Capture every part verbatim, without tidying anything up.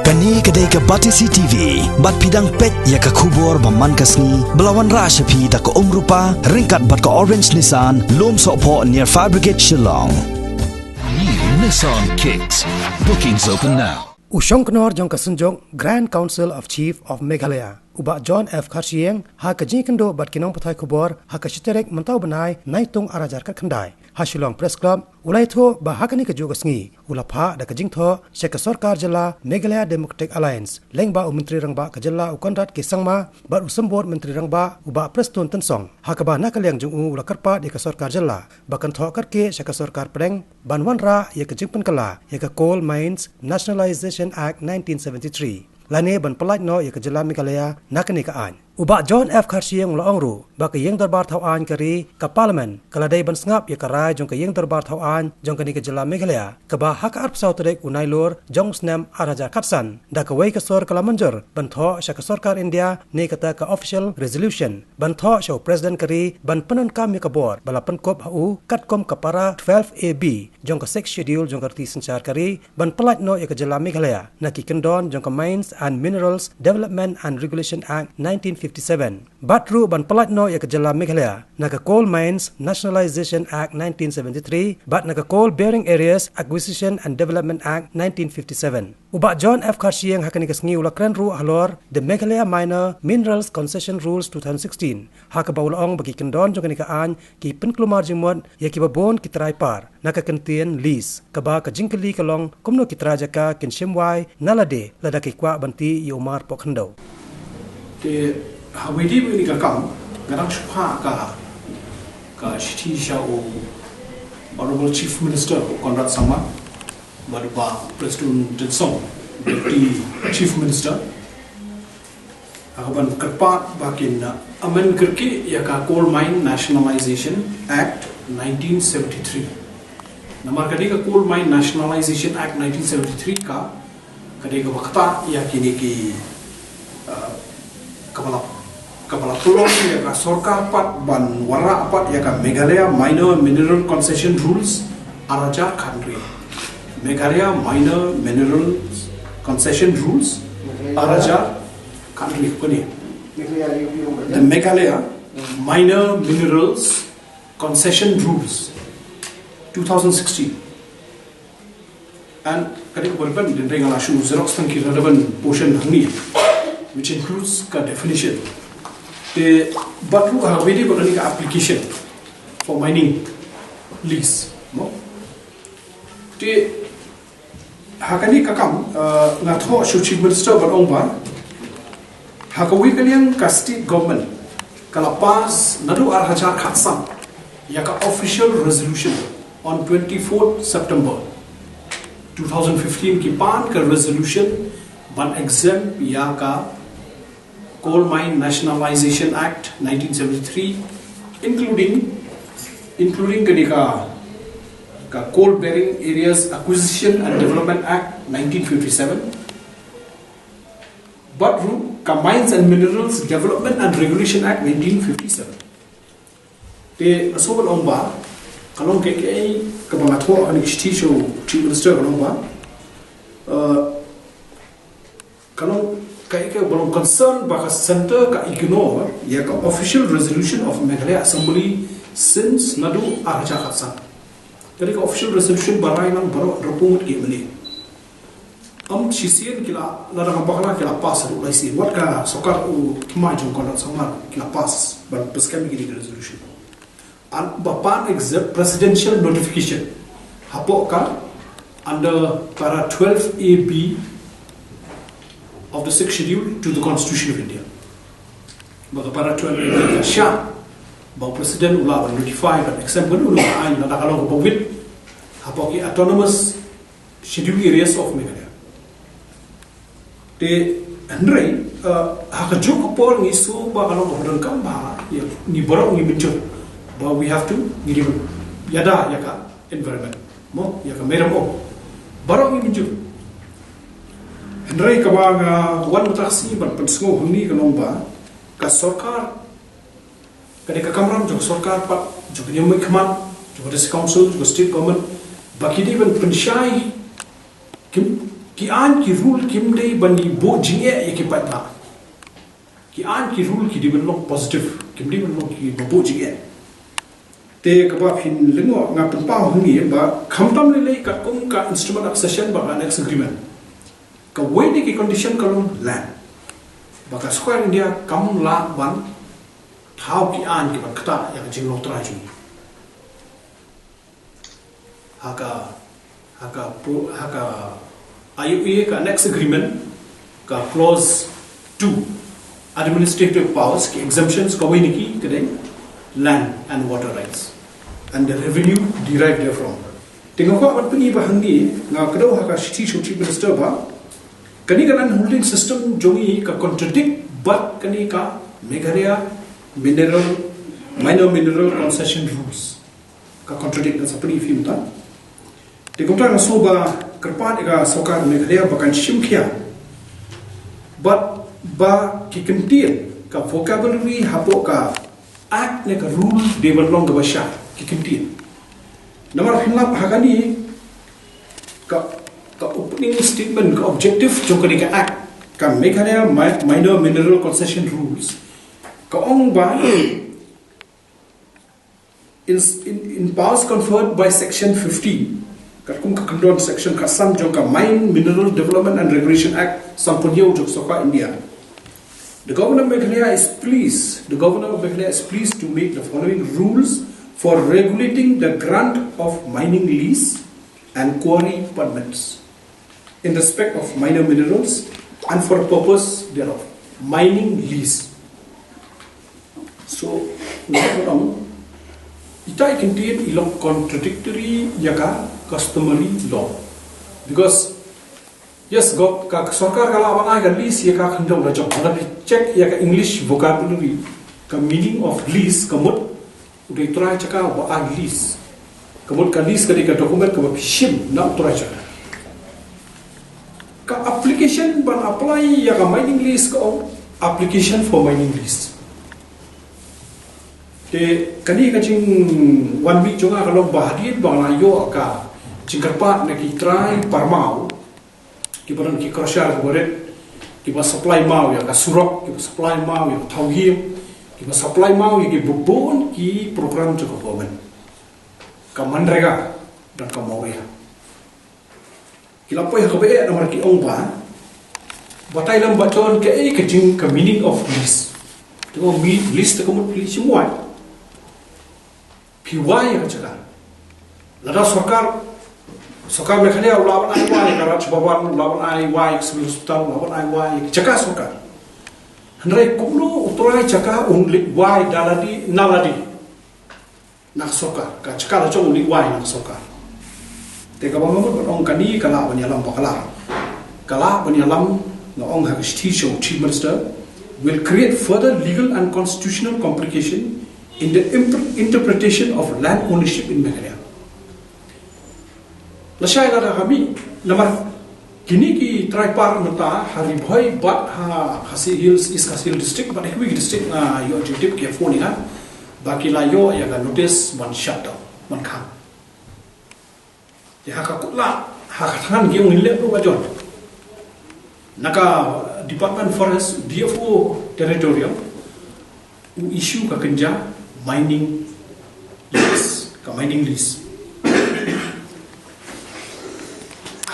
Kane ka dei ka Batesi T V, bad phi dang peit ïa ka khubor ba man ka sngi, ba la wanrah sha phi da ka Umrupa, ryngkat bad ka Orange Nissan, Lumsohphoh near Fire Brigade Shillong. New Nissan Kicks. Bookings open now. U Shongknor jong ka Synjuk Grand Council of Chief of Meghalaya, u Bah John F Kharshiing, ha ka jingkynduh bad ki nongpathai khubor ha ka shi tarik mynta u bnai Naitung ar hajar khatkhyndai ha Shillong Press Club, u la ïathuh ba ha kane ka juh ka sngi u la phah da ka jingthoh sha ka sorkar jylla Meghalaya Democratic Alliance, lyngba u Myntri Rangbah ka jylla u Conrad K Sangma bad u Symbud Myntri Rangbah u Bah Prestone Tynsong, ha kaba na ka liang jong u u la kyrpad ïa ka sorkar jylla ba kan thoh kyrkieh sha ka sorkar pdeng ban wanrah ïa ka jingpynkylla ïa ka Coal Mines Nationalisation Act nineteen seventy-three, lane ban pyllait noh ïa ka jylla Meghalaya na kane ka aiñ. U Bah John F Kharshiing u la ong ruh ba ka Ïing Dorbar Thaw Aiñ ka ri, ka Parliament, ka la dei ban sngap ïa ka rai jong ka Ïing Dorbar Thaw Aiñ jong kane ka jylla Meghalaya, kaba ha ka arphew saw tarik u Nailur jong u snem ar hajar khatsan, da kawei ka sur ka la mynjur ban thoh sha ka sorkar India ne kata ka official resolution, ban thoh sha u President ka ri ban pyndonkam ïa ka bor ba la pynkup ha u katkum ka para twelve A B jong ka Sixth Schedule jong ka riti synshar ka ri, ban pyllait noh ïa ka jylla Meghalaya na ki kyndon jong ka Mines and Minerals Development and Regulation Act nineteen fifty-seven. Bad ruh ban pyllait noh ïa ka jylla Meghalaya na ka Coal Mines Nationalisation Act nineteen seventy-three bad na ka Coal Bearing Areas Acquisition and Development Act nineteen fifty-seven. U Bah John F Kharshiing ha kane ka sngi u la kren ruh halor The Meghalaya Minor Minerals Concession Rules two thousand sixteen, ha kaba u la ong ba ki kyndon jong kane ka aiñ ki pynkulmar jingmut ïa kiba bun ki trai par na ka kyntien lease, kaba ka jingkylli ka long kumno ki trai jaka kin shim wai na lade lada ki kwah ban tih ïa u mar poh khyndew. Te ha kawei de kane ka kam, nga dang shu phah ka, ka shithi sha u Honourable Chief Minister, u Conrad Sangma, bad u Bah Prestone Tynsong, Deputy Chief Minister, ha kaban kyrpad ba kin, uh, amend kyrkieh ïa ka Coal Mine Nationalisation Act nineteen seventy-three. Namar ka dei ka Coal Mine Nationalisation Act nineteen seventy-three ka, ka dei kaba ktah ïa kine ki, uh, kaba la, kaba la pynlong ïa ka sorkar pat ban wanrah pat ïa ka Meghalaya Minor Mineral Concession Rules ar hajar khathynriew. Meghalaya Minor Minerals Concession Rules ar hajar khathynriew, kane. The Meghalaya Minor Minerals Concession Rules two thousand sixteen. And ka dei kaba relevant, hynrei nga la shu xerox tang ki relevant portion hangne, which includes ka definition. Te bad ruh ha kawei de ba kane ka application for mining lease, mo? Te ha kane ka kam, uh, nga thoh sha u Chief Minister ban ong ba ha kawei ka liang ka state government ka la pass naduh ar hajar khatsan ïa ka official resolution on twenty-fourth September two thousand fifteen, ki pan ka resolution ban exempt ïa ka Coal Mine Nationalisation Act nineteen seventy-three, including, including ka dei ka, ka Coal Bearing Areas Acquisition and Development Act nineteen fifty-seven, bad ruh ka Mines and Minerals Development and Regulation Act nineteen fifty-seven. Te nga sngew ban ong ba ka long kaei kaba nga thoh ha kane ka shithi sha u Chief Minister, ka long ba, uh, ka long kaei kaba long concern ba ka centre ka ignore ïa ka official resolution of Meghalaya Assembly since naduh ar hajar khatsan. Ka dei ka official resolution ba rai lang baroh hynriewphew ngut ki M L A. Ym shisien ki la, lada ngam bakla ki la pass ruh lai sien. Wat ka sorkar u thymmai jong u Conrad Sangma ki la pass ban pynskhem ïa kine ki resolution. An ba pan except presidential notification hapoh ka under para twelve A B of the Sixth Schedule to the Constitution of India. Ba ka para twelve A B ka shah ba u president u lah ban notify ban exempt, ban u lah ban aiñ lada ka long kaba wit hapoh ki autonomous Schedule Areas of Meghalaya. Te hynrei, uh, ha kajuh ka por ngi sngew ba ka long kaba donkam ba, ïa, ngi baroh ngi mynjur ba we have to, ngi dei ban ïada ïa ka environment, mo, ïa ka mei rymbong. Baroh ngi mynjur. Hynrei kaba nga wan mynta ka sngi ban pynsngew hangne ka long ba ka sorkar ka dei ka kamram jong ka sorkar pat, jong ka niam mihkhmat, jong ka District Council, jong ka State Government, ba ki dei ban pynshai, kim, Ki aiñ ki rule kim dei ban ïa buh jingeh ïa ki paidbah. Ki aiñ ki rule ki dei ban long positive, kim dei ban long kiba buh jingeh. Te kaba phin lyngngoh nga pynpaw hangne ba khamtam lei lei katkum ka Instrument Accession bad ka Annex Agreement, kawei na ki condition ka long land. Ba ka sorkar India kam lah ban thaw ki aiñ kiban ktah ïa ka jinglong trai jong ngi. Ha ka, ha ka pu-, ha ka I O A, ka Annex Agreement, ka clause two, administrative powers, ki exemptions, kawei na ki ka dei land and water rights and the revenue derived therefrom. Te nga kwah ban pyni ba hangne, nga kdew ha ka shithi sha u Chief Minister ba kane ka land holding system jong ngi ka contradict bad kane ka Meghalaya Mineral, Minor Mineral Concession Rules. Ka contradict, ngan sa pyni ïa phi mynta. Te kumta nga sngew ba kyrpad ïa ka sorkar Meghalaya ba kan shim khia bad ba ki kyntien, ka vocabulary hapoh ka act ne ka rule dei ban long kaba shai, ki kyntien. Namar phin lap ha kane ka, ka opening statement, ka objective jong kane ka act, ka Meghalaya Mi-, Minor Mineral Concession Rules, ka ong ba in, in, in powers conferred by Section fifteen, katkum ka kyndon Section khatsan jong ka Mine Mineral Development and Regulation Act sanphew hynñiew jong ka sorkar India. The Governor of Meghalaya is pleased, the Governor of Meghalaya is pleased to make the following rules for regulating the grant of mining lease and quarry permits in respect of minor minerals and for the purpose thereof. Mining lease. So, nga ong, ita i kyntien i long contradictory ïa ka customary law. Because, yes, gov-, ka sorkar ka lah ban ai ka lease ïa ka khyndew la jong. Lada phi check ïa ka English vocabulary, ka meaning of lease ka mut u dei trai jaka uba ai lease. Ka mut ka lease ka dei ka document kaba phi shim na u trai jaka. Ka application ban apply ïa ka mining lease ka ong application for mining lease. Te kane ka jingwan mih jong nga ka long ba hadien ba nga la ïoh ka jingkyrpad na ki trai parmaw kiba don ki crusher kiba rit, kiba supply maw ïa ka surok, kiba supply maw ïa ka thaw hiam, kiba supply maw ïa kiba bun ki program jong ka government, ka MGNREGA bad ka MGNREGA. Ki la poi ha kaba eh namar ki ong ba, batai lem ba don kaei ka jing, ka meaning of lease. Te ong mi lease te ka mut lease, shim wai. Phi wai ïa ka jaka. Lada sorkar, sorkar Meghalaya u lah ban ai wai ïa ka Raj Bhavan, u lah ban ai wai ïa ka Civil Hospital, u lah ban ai wai ïa ka jaka sorkar. Hynrei kumno u trai jaka un leit wai da lade na lade na ka sorkar, ka jaka la jong u leit wai na ka sorkar. Te kaba nga mut ban ong kane ka lah ban ïalam bakla. Ka lah ban ïalam, nga ong ha ka shithi sha u Chief Minister, will create further legal and constitutional complication in the imp-, interpretation of land ownership in Meghalaya. Lashai lada ka mih, namar kine ki trai par mynta ha Ri Bhoi bad ha Khasi Hills, East Khasi Hills District bad ha kiwei ki district nga ïoh jingtip ki phone ïa nga ba ki la ïoh ïa ka notice ban shutdown, ban khang. Te ha ka kut la, ha ka thngan ki ong ngin leh ruh ka jong. Na ka Department Forest, D F O Territorial, u issue ka kynja mining lease, ka mining lease.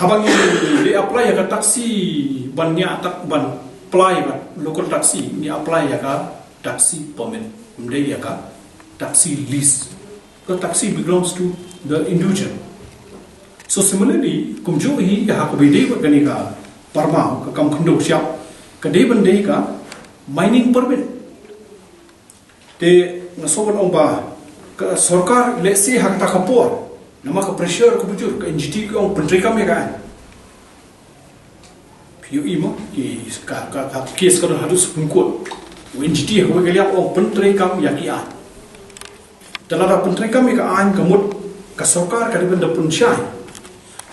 Haba ngi dei apply ïa ka taxi ban ïa tak ban apply ban local taxi, ngi apply ïa ka taxi permit, ym dei ïa ka taxi lease. The taxi belongs to the individual. So similarly, kumjuh hi ha kaba ïadei bad kane ka parmaw, ka kam khyndew shyiap, ka dei ban dei ka mining permit. Te nga sngew ban ong ba ka sorkar lehse ha kata ka por, namar ka pressure kaba jur, ka N G T ki ong pyntreikam ïa ka aiñ. Phi ïohi mo, ki, ka, ka, ka case ka don haduh Supreme Court. U N G T ha kawei ka liang u ong pyntreikam ïa ki aiñ. Te lada pyntreikam ïa ka aiñ ka mut ka sorkar ka dei ban da pynshai.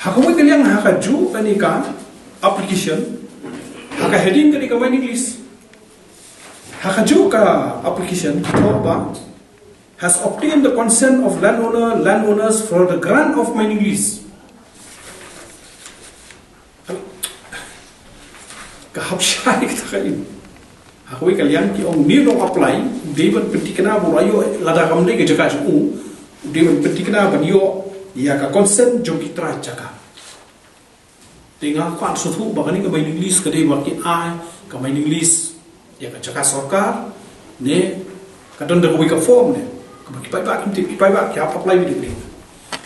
Ha kawei ka liang ha kajuh kane ka application, ha ka heading kane ka mining lease, ha kajuh ka application ki thoh ba has obtained the consent of landowner, landowners for the grant of mining lease. Ka hap shai kata ka ïing. Ha kawei ka liang ki ong, une u nong apply u dei ban pynthikna ba u la ïoh, lada kam dei ka jaka jong u, u dei ban pynthikna ban ïoh ïa ka consent jong ki trai jaka. Te nga kwah sngewthuh ba kane ka mining lease ka dei ba ki ai ka mining lease ïa ka jaka sorkar, ne ka don da kawei ka form ne kaba ki paidbah kim tip, ki paidbah ki hap apply beit ïa kane.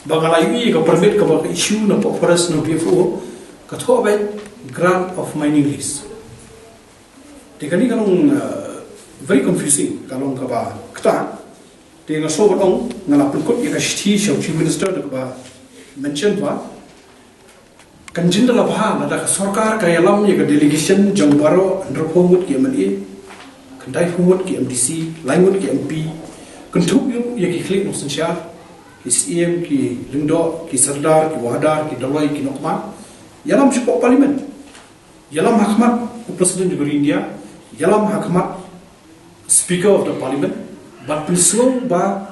Ba nga la ïohi ïa ka permit kaba ka issue na pdeng forest na B F O, ka thoh beit grant of mining lease. Te kane ka long, uh, very confusing, ka long kaba ktah. Te nga sngewbha ong, nga la pynkut ïa ka shithi sha u Chief Minister da kaba mention ba kan jin da la bha lada ka sorkar ka ïalam ïa ka delegation jong baroh hynriewphew ngut ki M L A, khyndaiphew ngut ki M D C, lai ngut ki M P, kynthup ïa ki khlieh nongsynshar, ki Syiem, ki Lyngdoh, ki Sordar, ki Wahadar, ki Dolloi, ki Nongkmie. Ïalam shapoh Parliament. Ïalam ha khmat u President jong ka ri India, ïalam ha khmat Speaker of the Parliament, ban pynsngew ba,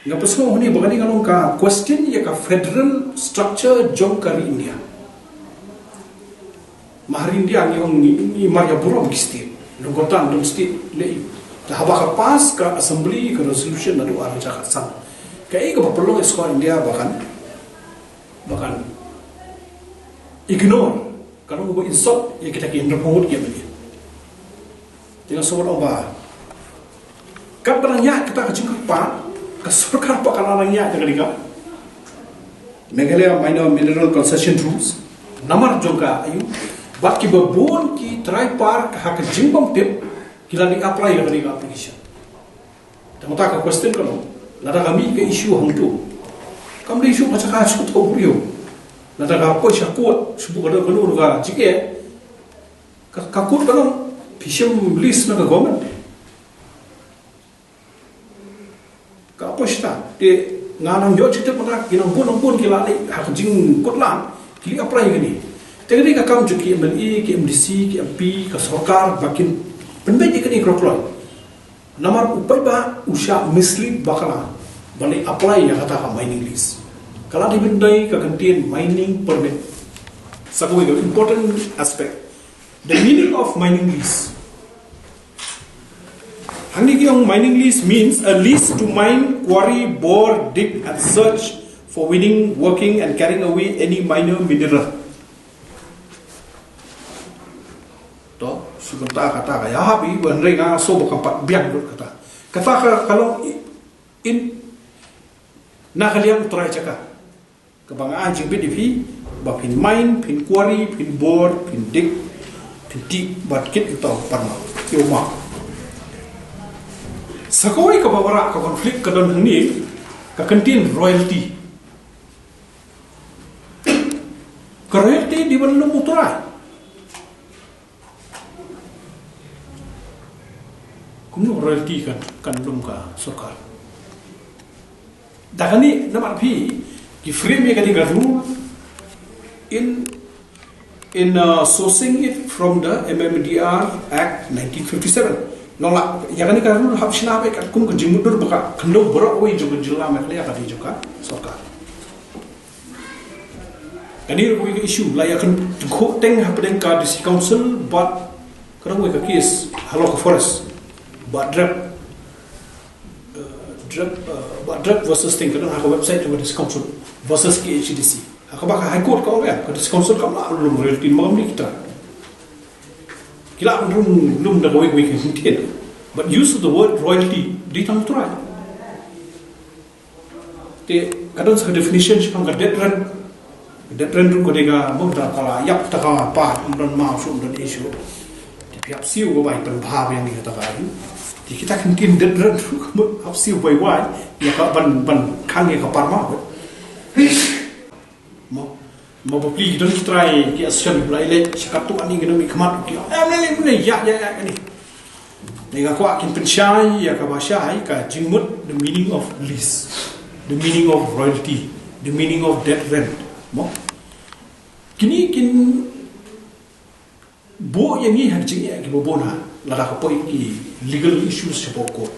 nga pynsngew hangne ba kane ka long ka question ïa ka federal structure jong ka ri India. Ma ha ri India ngi ong ngi, ngi mar ïa burom ki state. Long kumta don state lei. Te haba ka pass ka assembly ka resolution naduh ar hajar khatsan, kaei kaba pynlong ïa ka sorkar India ba kan, ba kan ignore, ka long ba insult ïa kita ki hynriewphew ngut ki M L A. Te nga sngewbha ong ba katba nang ïaid kata ka jingkyrpad, ka sorkar pat ka la nang ïaid da ka dei ka Meghalaya Minor Mineral Concession Rules, namar jong ka aïu, bad kiba bun ki trai park ha ka jingbymtip ki la dei apply ïa ka dei ka application. Te mynta ka question ka long, lada ka mih ka issue hangto, kam dei issue ka jaka shu thoh briew. Lada ka poi sha court, shu buh ka dei ka lur ka jingeh, ka, ka court ka long, phi shim lease na ka government. Ka poi shata, te nga nang ïoh jingtip mynta, ki nang bun, nang bun ki la leit ha ka jingkut lang, ki leit apply kane. Te kane ka kam jong ki M L A, ki M D C, ki M P, ka sorkar, ba kin pynbeit ïa kane ka kloi. Namar u paidbah u shah mislead bakla ban leit apply ïa kata ka mining lease. Ka la dei ban dei ka kyntien mining permit. Sa kawei ka important aspect. The meaning of mining lease. Hangne ki ong mining lease means a lease to mine, quarry, bore, dig and search for winning, working and carrying away any minor mineral. To, shu bynta kata ka ïa hap i, ban ring nga shu ba kam pat biang lut kata. Kata ka, ka long i, in, na ka liang u trai jaka. Kaba nga ai jingbit ïa phi, ba phin mine, phin quarry, phin bore, phin dig, phin tih, bad kit ïa uta u parma, ïa u map. Sa kawei kaba wanrah ka conflict ka don hangne, ka kyntien royalty. Ka royalty dei ban lum u trai. Kumno royalty kan, kan lum ka sorkar? Da kane namar phi, ki frame ïa kane ka rule in, in, uh, sourcing it from the M M D R Act nineteen fifty-seven. Nong la, ïa kane ka rule hap shna beit katkum ka jingmutdur ba ka khyndew baroh kawei jong ka jylla Meghalaya ka dei jong ka sorkar. Kane ruh kawei ka issue, la ïa kyntu teng hapdeng ka District Council bad ka ruh kawei ka case halor ka forest. Bad Drep, eh, Drep, eh, bad Drep versus thing, ka don ha ka website jong ka District Council versus K H A D C. Ha kaba ka High Court ka ong em, ka District Council kam lah lum royalty, ma kam dei kita. Ki lah lum, lum da kawei kawei ka kyntien. But use of the word royalty, dei tang u trai. Te ka don sa ka definition shaphang ka dead rent. Dead rent ruh ka dei ka mut da ka la ïap ta ka pa, ym don maw shuh, ym don ei shuh. Te phi hap siew ka bai pynbha biang ïa kata ka ïing. Te kita ki ktien dead rent ruh ka mut hap siew bai wai ïa ka ban, ban khang ïa ka parma. Mo, mo ba pli ki don ki trai ki association, la i leit sha katto katne ki nongmihkhmat ki, em, ne, ne, ne, ïa, ïa, ïa, ne. Ne nga kwah kin pynshai ïa kaba shai ka jingmut, the meaning of lease, the meaning of royalty, the meaning of dead rent. Mo, kine kin buh ïa ngi ha ki jingeh kiba bun ha, lada ka poi ki legal issues shapoh court.